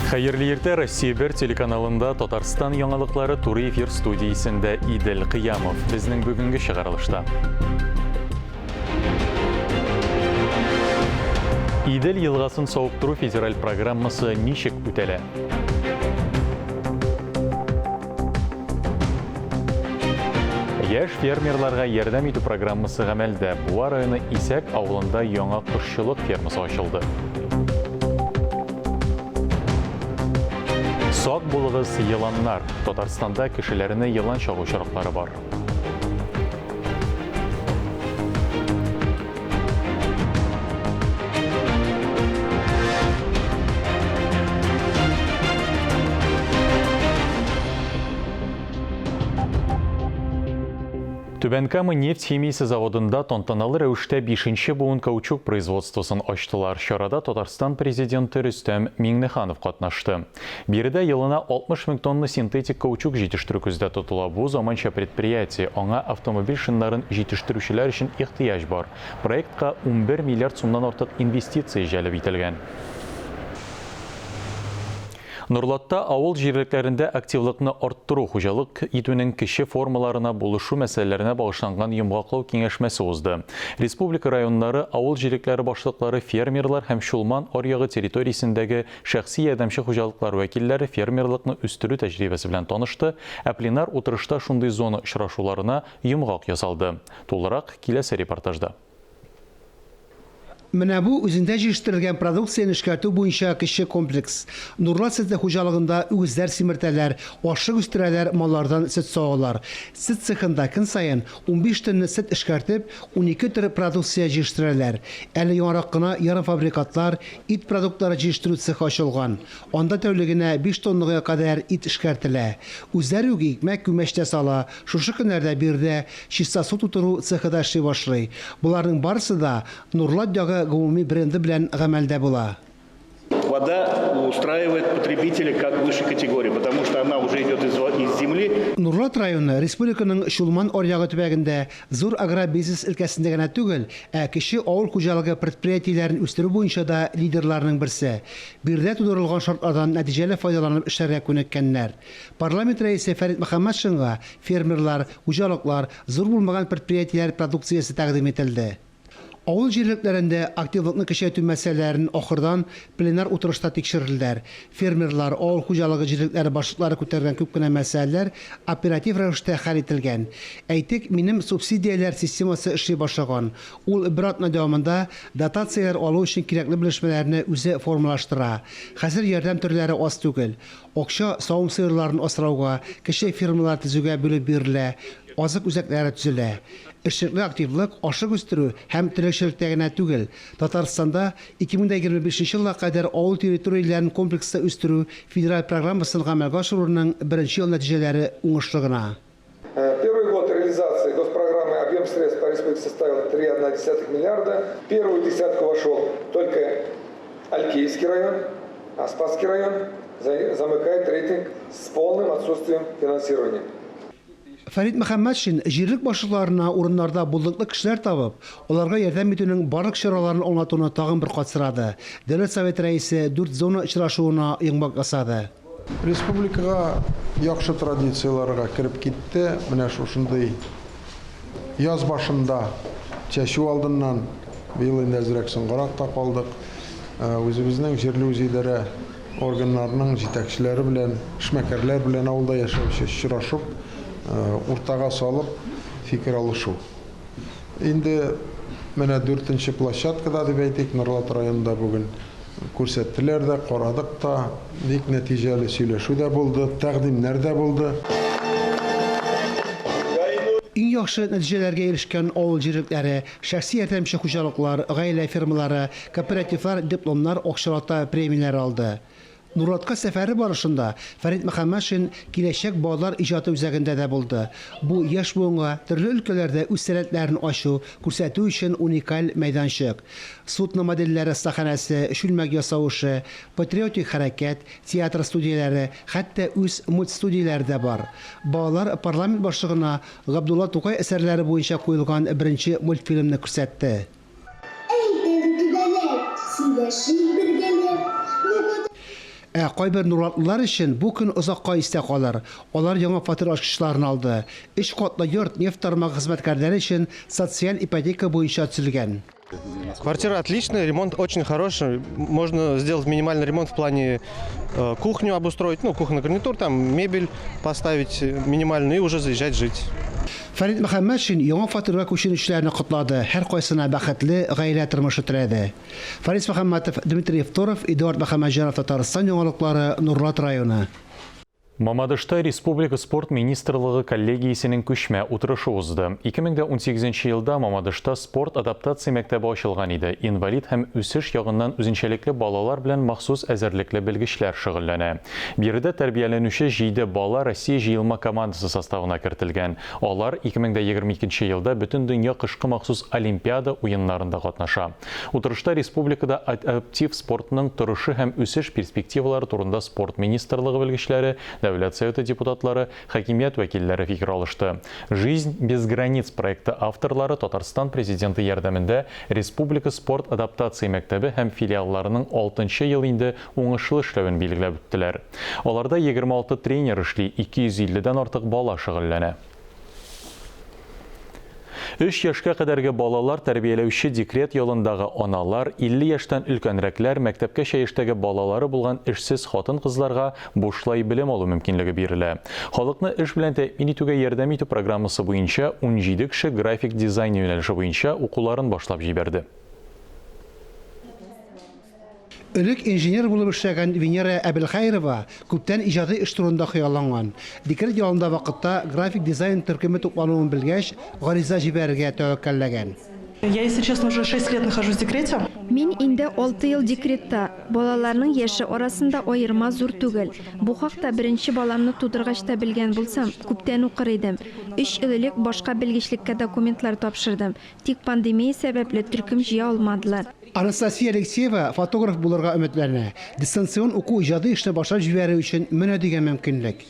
Хәерле иртә, Россия 1 телеканалында Татарстан яңалыклары туры эфир студиясендә Идел Кыямов. Безнең бүгенге чыгарылышта. Идел елгасын савыктыру федераль программасы ничек үтәлә? Яшь фермерларга ярдәм итү программасы гамәлдә. Буа районы Исәк авылында яңа кошчылык фермасы ачылды. Сак булыгыз, еланнар! Татарстанда кешеләрне елан чагу очраклары бар. Түбән Кама нефть химиясе заводында тантаналы рәвештә бишенче буын каучук производствосын ачтылар. Чарада Татарстан Президенты Рөстәм Миңнеханов катнашты. Биредә елына 60 мең тонна синтетик каучук җитештерү күздә тотыла. Бу заманча предприятие, аңа автомобиль шиннарын җитештерүчеләр өчен ихтыяҗ бар. Проектка 11 миллиард сумнан артык инвестиция җәлеп ителгән. Нурлатта авыл җирлекләрендә активлыкны арттыру, хуҗалык итүнең кече формаларына булышу мәсьәләләренә багышланган йомгаклау киңәшмәсе узды. Республика районнары, авыл җирлекләре башлыклары, фермерлар һәм Чулман аръягы территориясендәге шәхси ярдәмче хуҗалыклар вәкилләре фермерлыкны үстерү тәҗрибәсе белән танышты, ә пленар утырышта шундый зона очрашуларына йомгак ясалды. Тулырак, киләсе репортажда. Менә бу үзендә җитештерелгән продукцияне эшкәртү буенча кече комплекс. Нурлат сөте хуҗалыгында үгезләр симертәләр, ашлык үстерәләр, маллардан сөт савалар. Сөт цехында көн саен 15 тонна сөт эшкәртеп, 12 төр продукция җитештерәләр. Әле яңарак кына ярымфабрикатлар, ит продуктлары җитештерү цехы ачылган. Анда тәүлегенә 5 тоннага кадәр ит эшкәртелә. Үзләре үк икмәк, күмәч тә сала. Шушы көннәрдә биредә чиста су тутыру цехы да эшли башлый. Боларның барысы да Нурлат ягы гомуми бренды белән гамәлдә була. Вода устраивает потребителя как высшей категории, потому что она уже идет из из земли. Нурлат районы республиканың Чулман аръягы төбәгендә зур агробизнес өлкәсендә генә түгел, ә кече авыл хуҗалыгы предприятиеләрен үстерү буенча да лидерларның берсе. Биредә тудырылган шартлардан нәтиҗәле файдаланып эшләргә күнеккәннәр. Парламент Рәисе Фәрит Мөхәммәтшинга фермерлар, хуҗалыклар, зур булмаган предприятиеләр продукциясе тәкъдим ителде. Авыл җирлекләрендә активлыкны көчәйтү мәсьәләләрен ахырдан пленар утырышта тикшерделәр. Фермерлар, авыл хуҗалыгы җирлекләре башлыклары күтәргән күп кенә мәсьәләләр оператив рәвештә хәл ителгән. Әйтик, Минем субсидияләр системасы эшли башлаган. Ул бер атна дәвамында дотацияләр алу өчен кирәкле белешмәләрне үзе формалаштыра. Хәзер ярдәм төрләре аз түгел. Акча савым сыерларын асрауга, кече фермалар төзүгә бүлеп бирелә, азык үзәкләре төзелә. Эшлекле активлык ашлык үстерү һәм терлекчелектә генә түгел. Татарстанда 2025 нче елга кадәр авыл территорияләрен комплекслы үстерү федераль программасын гамәлгә ашыруның беренче ел нәтиҗәләре уңышлы гына. Первый год реализации госпрограммы объем средств по республике составил 3,1 миллиарда. В первую десятку вошел только Алькеевский район, а Спасский район замыкает рейтинг с полным отсутствием финансирования. Фәрит Мөхәммәтшин җирлек башлыкларына урыннарда булдыклы кешеләр табып, аларга ярдәм итүнең барлык чараларын аңлатуны тагын бер кат сорады. Дәүләт Советы Рәисе дүрт зона очрашуына йомгак ясады. Республикага яхшы традицияләргә кереп китте. Менә шушындый яз башында, чәчү алдыннан, быел инде әзрәк соңгарак та калдык, үзебезнең җирле үзидарә органнарының җитәкчеләре белән, эшмәкәрләр белән авылда яшәүче очрашып, уртага салып фикер алышу. Инде менә дүртенче площадкада дип әйтик, Норлат районында бүген күрсәттеләр дә, карадык та, бик нәтиҗәле сөйләшү дә булды, тәкъдимнәр дә булды. Иң яхшы нәтиҗәләргә ирешкән авыл җирлекләре, шәхси ярдәмче хуҗалыклар, гаилә фермалары, кооперативлар дипломнар, акчалата премияләр алды. Нурлатка сәфәре барышында Фәрит Мөхәммәтшин Киләчәк балалар иҗаты үзәгендә дә булды. Бу яшь буынга төрле өлкәләрдә үз сәләтләрен ачу, күрсәтү өчен уникаль мәйданчык. Судно модельләре остаханәсе, чүлмәк ясау эше, патриотик хәрәкәт, театр студияләре, хәтта үз мультстудияләре дә бар. Балалар парламент башлыгына Габдулла Тукай әсәрләре буенча куелган беренче мультфильмны күрсәтте. Әйдәгез, түбәләр, сөйләшик бергәләп. Ә кайбер нурлатлылар өчен бу көн озакка истә калыр. Алар яңа фатир ачкычларын алды. Өч катлы йорт нефть тармагы хезмәткәрләре өчен социаль ипотека буенча төзелгән. Квартира отличная, ремонт очень хороший. Можно сделать минимальный ремонт в плане кухню обустроить, ну, кухонный гарнитур, там мебель поставить минимальную и уже заезжать жить. Фәрит Мөхәммәтшин яңа фатирга күченүчеләрне котлады, һәркайсына бәхетле гаилә тормышы теләде. Фарис Мөхәммәтов, Дмитрий Евторов, Эдуард Мөхәммәтҗанов, Татарстан яңалыклары, Нурлат районы. Мамадышта Республика спорт министрлыгы коллегиясенең күчмә утырышы узды. 2018 елда Мамадышта спорт адаптация мәктәбе ачылган иде. Инвалид һәм үсеш ягыннан үзенчәлекле балалар белән махсус әзерлекле белгечләр шөгыльләнә. Биредә тәрбияләнүче 7 бала Россия җыелма командасы составына кертелгән. Алар 2022 елда Бөтендөнья кышкы махсус олимпиада уеннарында катнаша. Утырышта республикада адаптив спортның торышы һәм үсеш перспективалары турында спорт министрлыгы белгечләре, Дәүләт Советы депутатлары, хакимият вәкилләре фикер алышты. Жизнь без границ проекты авторлары Татарстан президенты ярдәмендә Республика спорт адаптация мәктәбе һәм филиалларының 6 ел инде уңышлы эшләвен билгеләп үттеләр. Аларда 26 тренер эшли, 250 дән артык бала шөгыльләнә. 3 яшькә кадәрге балалар тәрбияләүче декрет ялындагы аналар, 50 яшьтән өлкәнрәкләр, мәктәпкәчә яшьтәге балалары булган эшсез хатын-кызларга бушлай белем алу мөмкинлеге бирелә. Халыкны эш белән тәэмин итүгә ярдәм итү программасы буенча 17 кеше график дизайн юнәлеше буенча укуларын башлап җибәрде. Элек инженер булып эшләгән Венера Әбелхәерова күптән иҗади эш турында хыялланган. Декрет ялында вакытта график дизайн төркеме туплануын белгәч, гариза җибәрергә тәвәккәлләгән. Я, если честно, уже 6 лет нахожусь в декрете. Мин инде 6 ел декретта. Балаларның яше арасында аерма зур түгел. Бу хакта беренче баламны тудыргач та белгән булсам, күптән укыр идем. 3 ел элек башка белгечлеккә документлар тапшырдым. Тик пандемия сәбәпле төркем җыя алмадылар. Анастасия Алексеева фотограф булырга өметләнә. Дистанцион уку иҗади эшне башлап җибәрү өчен менә дигән мөмкинлек.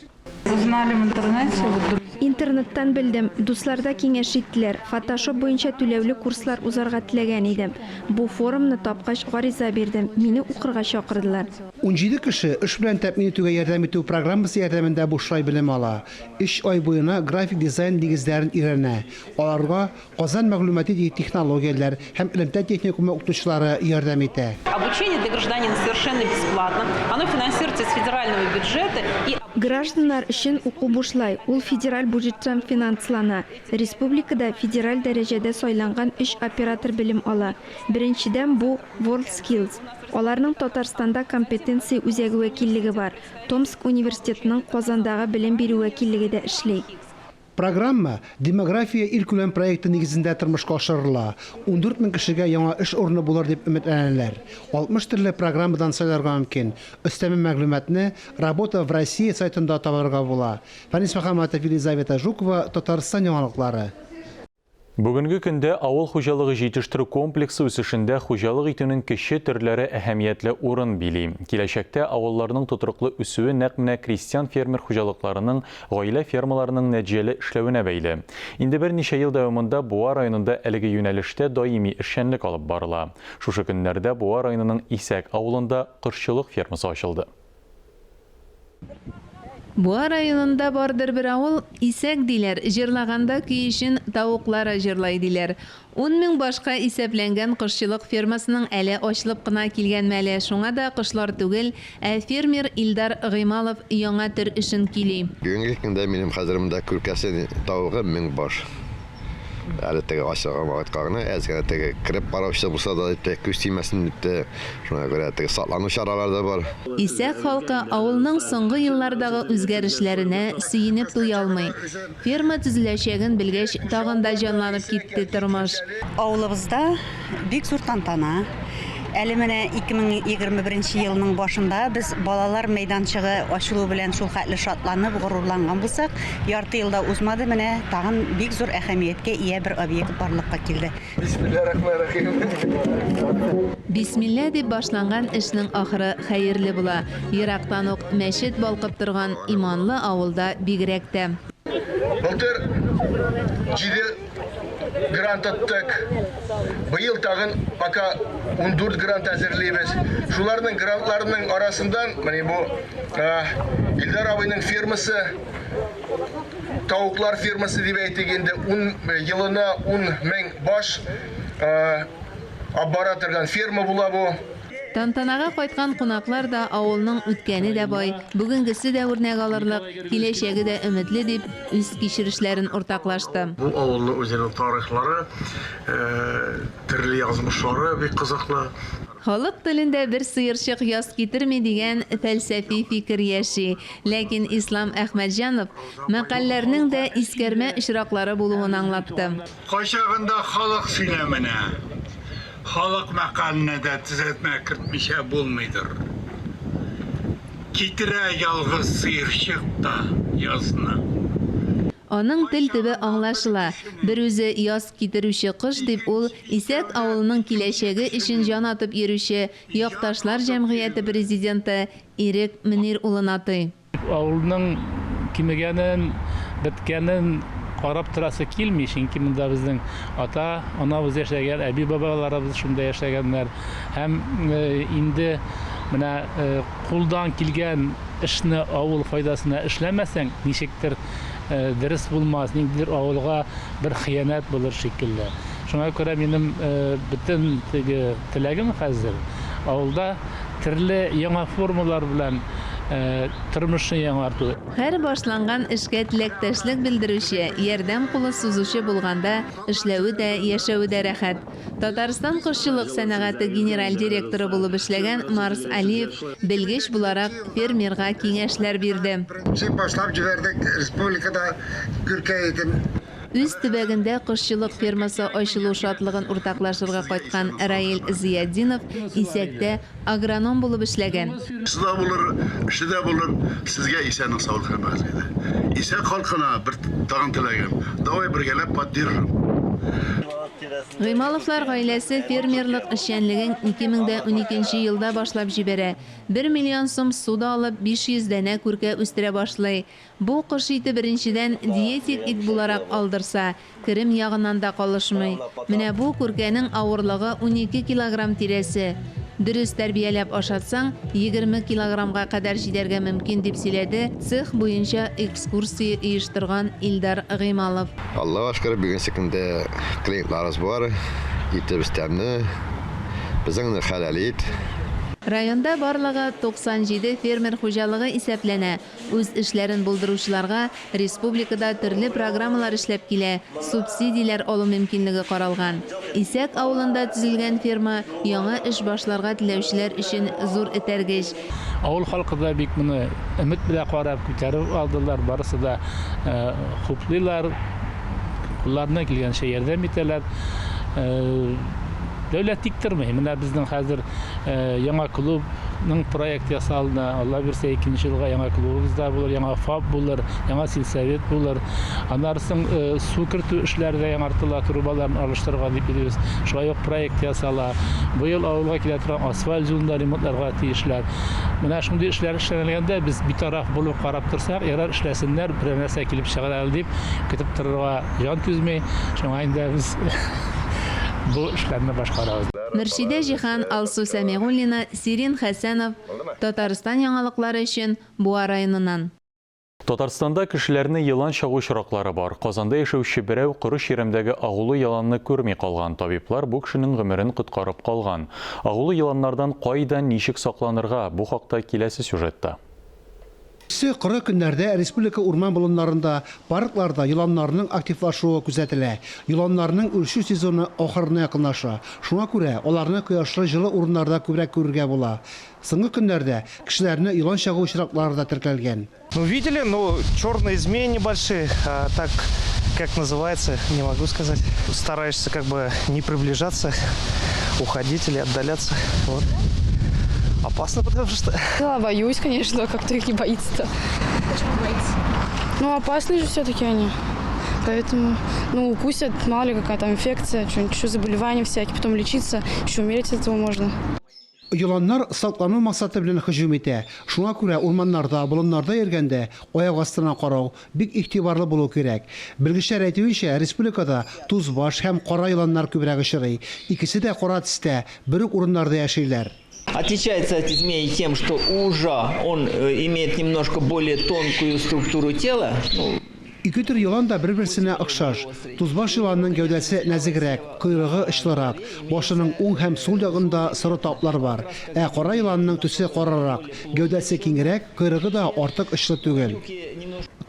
Узнали в интернете. Вот, Интернеттан белдем, дуслар да киңәш иттеләр. Фотошоп буенча түләүле курслар узарга теләгән идем. Бу форумны тапкач гариза бирдем. Мине укырга чакырдылар. 17 кеше эш белән тәэмин итүгә ярдәм итү программасы ярдәмендә бушлай белем ала. 3 ай буена график дизайн нигезләрен өйрәнә. Аларга Казан мәгълүмати технологияләр һәм элемтә техникумы укытучылары ярдәм итә. Обучение для гражданина совершенно бесплатно. Оно финансируется из федерального бюджета и Гражданнар өчен уку бушлай, ул федераль бюджеттан финанслана. Республикада федераль дәрәҗәдә сайланган 3 оператор белем ала. Беренчедән бу WorldSkills. Аларның Татарстанда компетенция үзәге вәкиллеге бар. Томск университетының Казандагы белем бирү вәкиллеге дә эшли. Программа Демография илкүләм проекты нигезендә тормышка ашырыла. 14 мең кешегә яңа эш урыны булыр дип өметләнәләр. 60 төрле программадан сайларга мөмкин. Өстәмә мәгълүматны Работа в России сайтында табарга була. Фәнис Мөхәммәтов, Елизавета Жукова, Татарстан яңалыклары. Бүгенге көндә авыл хуҗалыгы җитештерү комплексы үсешендә хуҗалык итүнең кече төрләре әһәмиятле урын били. Киләчәктә авылларның тотрыклы үсүе нәкъ менә крестьян-фермер хуҗалыкларының, гаилә фермаларының нәтиҗәле эшләвенә бәйле. Инде берничә ел дәвамында Буа районында әлеге юнәлештә даими эшчәнлек алып барыла. Шушы көннәрдә Буа районының Исәк авылында кошчылык фермасы ачылды. Буа районында бардыр бер авыл, Исәк диләр, җырлаганда көй өчен тавыклары җырлай диләр. 10 мең башка исәпләнгән кошчылык фермасының әле ачылып кына килгән мәле, шуңа да кошлар түгел, ә фермер Илдар Гыймалов яңа төр эшен көйли. Бүгенге көндә минем хәзер монда күркәсе тавыгы 1000 баш. Әле теге ачылган вакытка гына әз генә теге кереп караучы булса да дип тә күз тимәсен дип тә, шуңа күрә теге саклану чаралары да бар. Исәк халкы авылның соңгы еллардагы үзгәрешләренә сөенеп туя алмый. Ферма төзеләчәген белгәч, тагын да җанланып китте тормыш. Авылыбызда бик зур тантана. Әле менә 2021 елның башында без балалар мәйданчыгы ачылу белән шул хәтле шатланып, горурланган булсак, ярты елда узмады, менә тагын бик зур әһәмияткә ия бер объект барлыкка килде. Бисмиллахиррахманиррахим. Бисмилла дип башланган эшнең ахыры хәерле була. Ерактан ук мәчет балкып торган иманлы авылда бигрәк тә. Былтыр 7 грант оттык. Быел тагын пока 14 грант әзерлибез. Шуларның грантларының арасындан менә бу Илдар абыйның фермасы, тавыклар фермасы дип әйтик инде, 10 елына 10 мең баш алып бара торган ферма була бу. Тантанага кайткан кунаклар да авылның үткәне дә бай, бүгенгесе дә үрнәк алырлык, киләчәге дә өметле дип үз кичерешләрен уртаклашты. Бу авылның үзенең тарихлары, төрле язмышлары бик кызыклы. Халык телендә бер сыерчык яз китерми дигән фәлсәфи фикер яши. Ләкин Ислам Әхмәтҗанов мәкальләрнең дә искәрмә очраклары булуын аңлатты. Кайчагында халык сөйләменә, халык мәкаленә дә төзәтмә кертмичә булмыйдыр. Китерә ялгыз сыерчык та язны. Аның тел төбе аңлашыла. Берүзе яз китерүче кош дип ул Исәк авылының киләчәге өчен җан атып йөрүче Якташлар җәмгыяте президенты Ирек Мөнир улын атый. Авылның кимегәнен, беткәнен карап торасы килми, чөнки монда безнең ата, анабыз яшәгән, әби бабаларыбыз шунда яшәгәннәр. Һәм инде менә кулдан килгән эшне авыл файдасына эшләмәсәң, ничектер дөрес булмас, ниндидер авылга бер хыянәт булыр шикелле. Шуңа күрә минем бөтен теге теләгем хәзер авылда төрле яңа формалар белән тормышны яңарту. Һәр башланган эшкә теләктәшлек белдерүче, ярдәм кулы сузучы булганда, эшләве дә, яшәве дә рәхәт. Татарстан кошчылык сәнәгате генераль директоры булып эшләгән Марс Алиев белгеч буларак фермерга киңәшләр бирде. Беренче башлап җибәрдек республикада күркә итен. Үз төбәгендә кошчылык фермасы ачылу шатлыгын уртаклашырга кайткан Раил Зыятдинов Исәктә агроном булып эшләгән. Эше дә булыр, эше дә булыр, сезгә исәнлек саулык һәм бәхет иде. Исәк халкына бер тагын теләгем, давай бергәләп поддержим. Гыймаловлар гаиләсе фермерлык эшчәнлеген 2012 елда башлап җибәрә. Бер миллион сум ссуда алып, 500 данә күркә үстерә башлый. Бу кош ите беренчедән диетик ит буларак алдырса, керем ягыннан да калышмый. Менә бу күркәнең авырлыгы 12 килограмм тирәсе. Дөрес тәрбияләп ашатсаң, 20 килограммга кадәр җитәргә мөмкин, дип сөйләде цех буенча экскурсия оештырган Илдар Гыймалов. Аллага шөкер, бүгенге көндә клиентларыбыз бар, итебез тәмле, безнең хәләл ит. Районда барлыгы 97 фермер хуҗалыгы исәпләнә. Үз эшләрен булдыручыларга республикада төрле программалар эшләп килә, субсидияләр алу мөмкинлеге каралган. Исәк авылында төзелгән ферма яңа эш башларга теләүчеләр өчен зур этәргеч. Авыл халкы да бик моны өмет белән карап, күтәреп алдылар, барысы да хуплыйлар, кулларыннан килгәнчә ярдәм итәләр. Дәүләт тик тормый. Менә безнең хәзер яңа клубның проект ясалды. Алла бирсә, икенче елга яңа клубыбыз да булыр, яңа ФАП булыр, яңа сельсовет булыр. Аннары соң су кертү эшләре дә яңартыла, трубаларын алыштырырга дип йөрибез. Шулай ук проект ясала. Быел авылга килә торган асфальт юлын да ремонтларга тиешләр. Менә шундый эшләр эшләнелгәндә без битараф булып карап торсак, ярар эшләсеннәр, берәр нәрсә килеп чыгар әле дип көтеп торырга җан түзми. Шуңа инде без бу эшләрне башкарабыз. Мөршидә Җиһан, Алсу Сәмигуллина, Сирин Хәсәнов, Татарстан яңалыклары өчен Буа районыннан. Татарстанда кешеләрне елан чагу очраклары бар. Казанда яшәүче берәү коры чирәмдәге агулы еланны күрми калган. Табиблар бу кешенең гомерен коткарып калган. Агулы еланнардан кайда, ничек сакланырга? Бу хакта киләсе сюжетта. Эссе коры көннәрдә республика урман болыннарында, паркларда еланнарның активлашуы күзәтелә. Еланнарның үрчү сезоны ахырына якынлаша. Шуңа күрә аларны кояшлы җылы урыннарда күбрәк күрергә була. Соңгы көннәрдә кешеләрне елан чагу очраклары да теркәлгән. Ну, видели, ну, черные змеи небольшие, а так, как называется, не могу сказать. Стараешься как бы не приближаться, уходить или отдаляться. Вот. Опасно, потому что... Да, боюсь, конечно, как кто их не боится-то. Почему боится? Ну, опасны же все-таки они. Поэтому, ну, укусят, мало ли какая там инфекция, что-нибудь, еще заболевания всякие, потом лечиться, еще умереть от этого можно. Еланнар саклану максаты белән һөҗүм итә. Шуңа күрә урманнарда, болыннарда йөргәндә аяк астына карау, бик игътибарлы булу кирәк. Белгечләр әйтүенчә, республикада тузбаш һәм кара еланнар күбрәк очрый. Икесе дә кара төстә, бер үк урыннарда яшиләр. Отличается от змеи тем, что у ужа он э, имеет немножко более тонкую структуру тела. Ну, Ике төр елан да бер-берсенә охшаш. Тузбаш еланның гәүдәсе нәзегрәк, койрыгы очлырак, башының уң һәм сул ягында соры таплар бар. Ә кара еланның төсе карарак, гәүдәсе киңрәк, койрыгы да артык очлы түгел.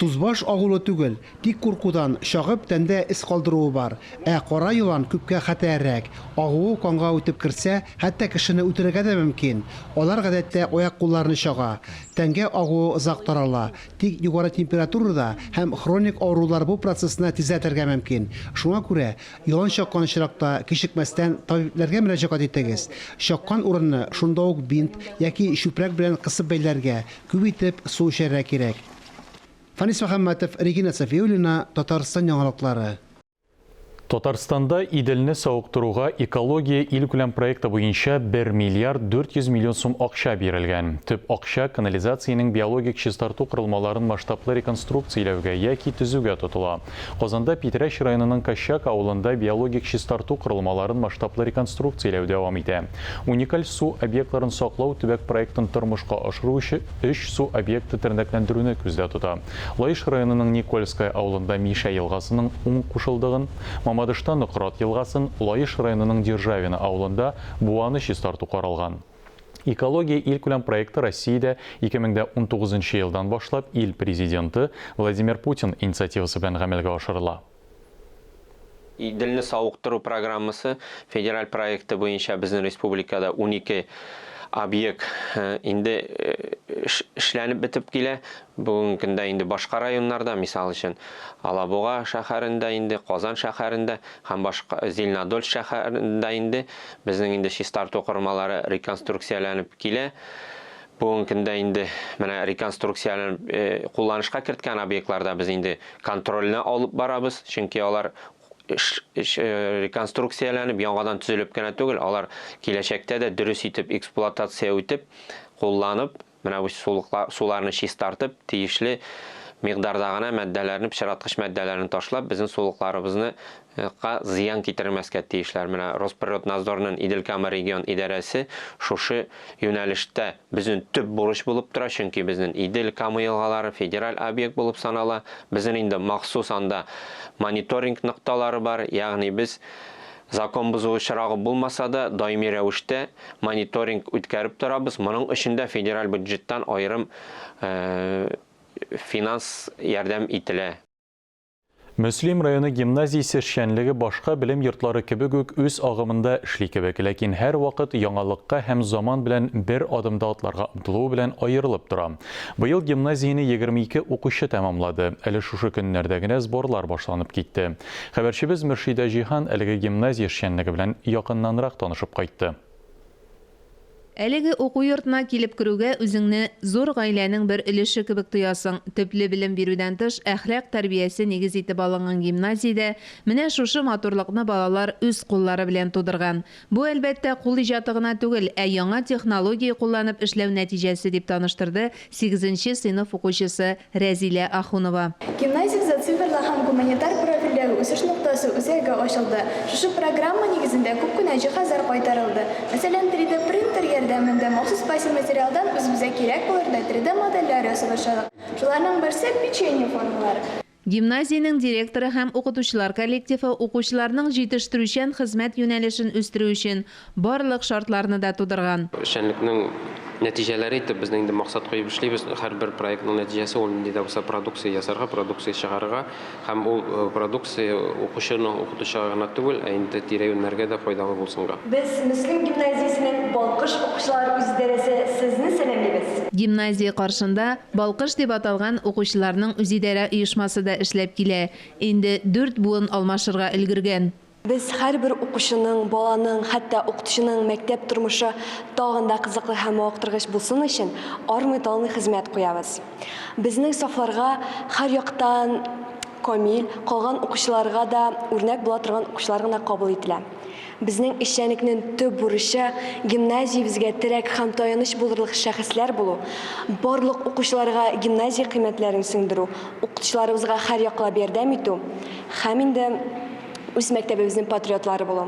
Тузбаш агулы түгел, тик куркудан чагып тәндә эз калдыруы бар. Ә кара елан күпкә хәтәррәк. Агуы канга үтеп керсә, хәтта кешене үтерергә дә мөмкин. Алар гадәттә аяк-кулларны чага. Тәнгә агуы озак тарала. Тик югары температурада һәм хроник авырулар бу процессны тизләтергә мөмкин. Шуңа күрә, елан чаккан очракта, кичекмәстән табибләргә мөрәҗәгать итегез. Чаккан урынны шунда ук бинт яки чүпрәк белән кысып бәйләргә, күп итеп су эчәргә кирәк. Фәнис Мөхәммәтов, Регина Сафиуллина, Татарстан яңалыклары. Татарстанда Иделне савыктыруга Экология илкүләм проекты буенча 1 миллиард 400 миллион сум акча бирелгән. Төп акча канализациянең биологик чистарту корылмаларын масштаблы реконструкцияләүгә яки төзүгә тотыла. Казанда Питрәч районының Кощак авылында биологик чистарту корылмаларын масштаблы реконструкцияләү дәвам итә. Уникаль су объектларын саклау төбәк проектын тормышка ашыру өчен өч су объекты тернәкләндерүне күздә тота. Лаеш районының Никольское авылында Мишә елгасының уң кушылдыгын, Мамадышта Нократ елгасын, Лаеш районының Державино авылында буаны чистарту каралган. Экология илкүләм проекты Россиядә 2019 елдан башлап ил Президенты Владимир Путин инициативасы белән гамәлгә ашырыла. Иделне савыктыру программасы федераль проекты буенча безнең республикада 12 объект э, инде э, эшләнеп бетеп килә. Бүгенге көндә инде башка районнарда, мисал өчен, Алабуга шәһәрендә инде, Казан шәһәрендә һәм башка Зеленодольск шәһәрендә инде безнең инде чистарту корылмалары реконструкцияләнеп килә. Бүгенге көндә инде менә реконструкцияләнеп э, кулланышка керткән объектларда без инде контрольне алып барабыз, чөнки алар э, реконструкцияләнеп, яңадан төзелеп кенә түгел, алар киләчәктә дә дөрес итеп эксплуатация үтеп, кулланып, менә бу суларны чистартып, тиешле микъдарда гына матдәләрне, пычраткыч матдәләрне ташлап, безнең сулыкларыбызны э, ка зыян китермәскә тиешләр. Менә Росприроднадзорның Идел-Кама регион идарәсе шушы юнәлештә безнең төп бурыч булып тора, чөнки безнең Идел, Кама елгалары федераль объект булып санала. Безнең инде махсус анда мониторинг нокталары бар, ягъни без закон бозу очрагы булмаса да, даими рәвештә мониторинг үткәреп торабыз. Моның өчен дә федераль бюджеттан аерым финанс ярдәм ителә. Мөслим районы гимназиясе эшчәнлеге башка белем йортлары кебек үк үз агымында эшли кебек, ләкин һәрвакыт яңалыкка һәм заман белән бер адымда атларга омтылуы белән аерылып тора. Быел гимназияне 22 укучы тәмамлады. Әле шушы көннәрдә генә сборлар башланып китте. Хәбәрчебез Мөршидә Җиһан әлеге гимназия эшчәнлеге белән якыннанрак танышып кайтты. Әлеге уку йортына килеп керүгә үзеңне зур гаиләнең бер өлеше кебек тоясың. Төпле белем бирүдән тыш, әхлак тәрбиясе нигез итеп алынган гимназиядә менә шушы матурлыкны балалар үз куллары белән тудырган. Бу, әлбәттә, кул иҗаты гына түгел, ә яңа технология кулланып эшләү нәтиҗәсе, дип таныштырды Сигезенче сыйныф укучысы Рәзилә Ахунова. Гимназиябездә цифрлы һәм гуманитар профильдәге үсеш ноктасы үзәге ачылды. Шушы программа нигезендә күп кенә җиһазлар кайтарылды. Мәсәлән, 3D-принтер ярдәмендә махсус пластик материалдан үзебезгә кирәк булырдай 3D-модельләр ясый башладык. Шуларның берсе, печенье формалары. Гимназиянең директоры һәм укытучылар коллективы укучыларның җитештерүчән хезмәт юнәлешен үстерү өчен барлык шартларны да тудырган. Эшчәнлекнең нәтиҗәләре итеп безнең инде максат куеп эшлибез. Һәрбер проектның нәтиҗәсе ул нинди дә булса продукция ясарга, продукция чыгарырга һәм ул продукция укучының, укытучыга гына түгел, ә инде тирә-юньнәргә дә файдалы булсынга. Без, Мөслим гимназиясенең Балкыш укучылар үзидарәсе сезне сәламлибез! Гимназия каршында Балкыш дип аталган укучыларның үзидарә оешмасы да эшләп килә, инде дүрт буын алмашырга өлгергән. Без һәрбер укучының, баланың, хәтта укытучының мәктәп тормышы тагын да кызыклы һәм мавыктыргыч булсын өчен армый-талмый хезмәт куябыз. Безнең сафларга һәр яктан камил, калган укучыларга да үрнәк була торган укучылар гына кабул ителә. Безнең эшчәнлекнең төп бурычы, гимназиябезгә терәк һәм таяныч булырлык шәхесләр булу, барлык укучыларга гимназия кыйммәтләрен сеңдерү, укытучыларыбызга һәрьяклап ярдәм итү һәм инде үз мәктәбебезнең патриотлары булу.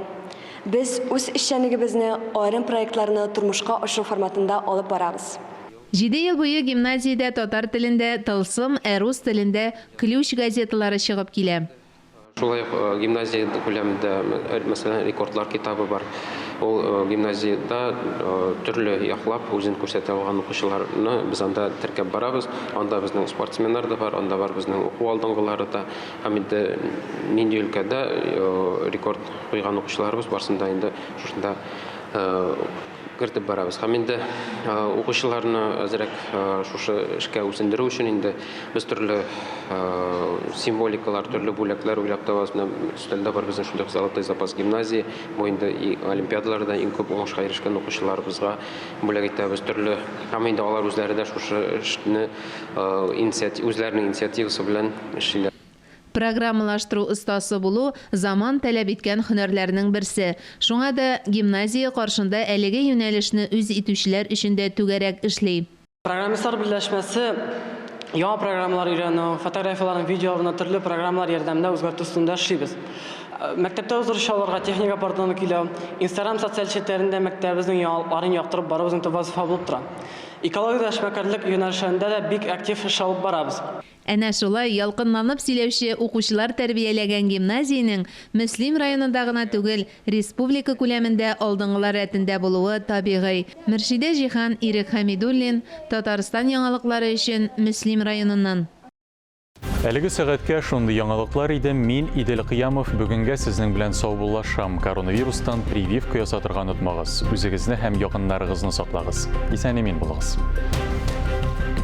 Без үз эшчәнлегебезне аерым проектларны тормышка ашыру форматында алып барабыз. Җиде ел буе гимназиядә татар телендә Тылсым, ә рус телендә Ключ газеталары чыгып килә. Шулай ук гимназия күләмендә, мәсәлән, рекордлар китабы бар. Ул гимназиядә төрле яклап үзен күрсәтә алган укучыларны без анда теркәп барабыз. Анда безнең спортсменнар да бар, анда бар безнең уку алдынгылары да. Һәм инде нинди өлкәдә рекорд куйган укучыларыбыз барсын да инде шушында кертеп барабыз. Һәм инде укучыларны әзрәк шушы эшкә үсендерү өчен инде без төрле символикалар, төрле бүләкләр уйлап табабыз. Менә өстәлдә бар безнең шундый золотой запас гимназии. Бу инде олимпиадаларда иң күп уңышка ирешкән укучыларыбызга бүләк итәбез төрле. Һәм инде алар үзләре дә шушы эшне үзләренең инициативасы белән эшлиләр. Программалаштыру остасы булу, заман таләп иткән һөнәрләрнең берсе. Шуңа да гимназия каршында әлеге юнәлешне үз итүчеләр өчен дә түгәрәк эшли. Программистлар берләшмәсе яңа программалар өйрәнү, фотографияләрне, видеоларны төрле программалар ярдәмендә үзгәртү өстендә эшлибез. Мәктәптә уздыручы аларга техника порталын көйләү, Инстаграм социаль челтәрендә мәктәбебезнең яңалыкларын яктырып бару безнең төп вазыйфа булып тора. Экологиядә эшмәкәрлек юнәлешләрендә дә бик актив эш алып барабыз. Әнә шулай ялкынланып сөйләүче укучылар тәрбияләгән гимназиянең Мөслим районында гына түгел, республика күләмендә алдынгылар рәтендә булуы табигый. Мөршидә Җиһан, Ирек Хәмидуллин, Татарстан яңалыклары өчен Мөслим районыннан. Әлеге сәгатькә шундый яңалыклар иде. Мин, Идел Кыямов, бүгенгә сезнең белән саубуллашам. Коронавирустан прививка ясатырга онытмагыз. Үзегезне һәм якыннарыгызны саклагыз. Исән-имин булыгыз.